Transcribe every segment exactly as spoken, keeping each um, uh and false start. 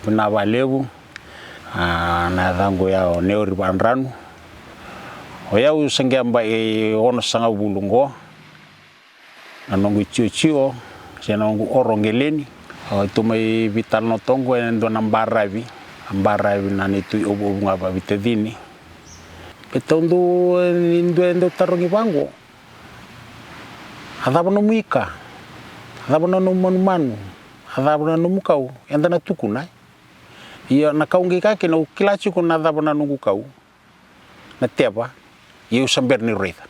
Vinaka vakalevu. A, na yacaqu ya o Neori Vadranu. O yau sa qeba e onosagavulu qo. Na noqu itiotio se na noqu oro qeleni. Au tu mai veitalanoa toqo e dua na baravi, a baravi na neitou iovuovu ga vavitacini. Ke tau dou e dua e dau tarogi vaqo, a cava nomu ika? A cava na nomu manumanu? A cava na nomu kau? Eda na tukuna e. Ia na kau qai ka kina au kila tiko na cava na noqu kau. Na teva, ia au sa bera ni raica.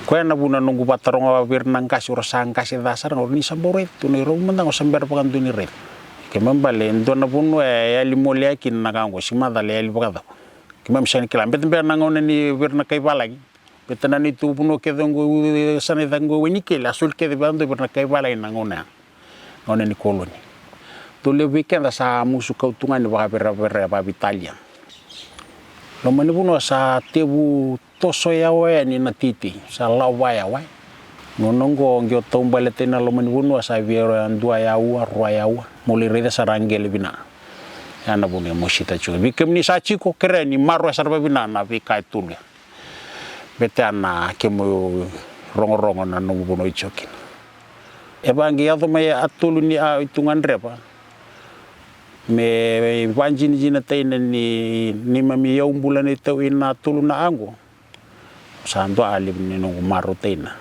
Koya na vuna noqu vataroga vei ira na qase, o ra sa qase ca sara ga, o ra ni sa bau raica tu na irau mada ga, au sa bera vakadua ni raica. Kei mai bale e dua na vanua e yali molea kina na ka oqo, se macala e yali vakacava. Keimami sega ni kila, beta beka na gauna ni vei ira na kai valagi. Beta na neitou vanua kece oqo, sa na i cake oqo e Wainikel, a soli kece vakadua vei ira na kai valagi na gauna ya. Gauna ni koloni. Dou levu vei keda sa musu kau tu ga ni vakaveravera vakaveitalia. Loma ni vanua sa tevu toso yawa yani na teitei, sa lawa vakayawa. Gauna oqo qai o taubale tani na loma ni vanua sa via dua yaua, rua yaua. Mo lai raica sara a qele vina. Ya na vanua e mosita tiko. Vei kemuni sa tiko, kerea ni maroroya sara vavina na veika e tolu ya. Beta ya na kemu rogorogo na nomu vanua i tiko kina. E vaqi yaco mai a tolu ni a i tu gadreva me vajinajina taina ni neimami yaubula nei tau i na tolu na aqo. Sa dua a levu ni noqu marau taina.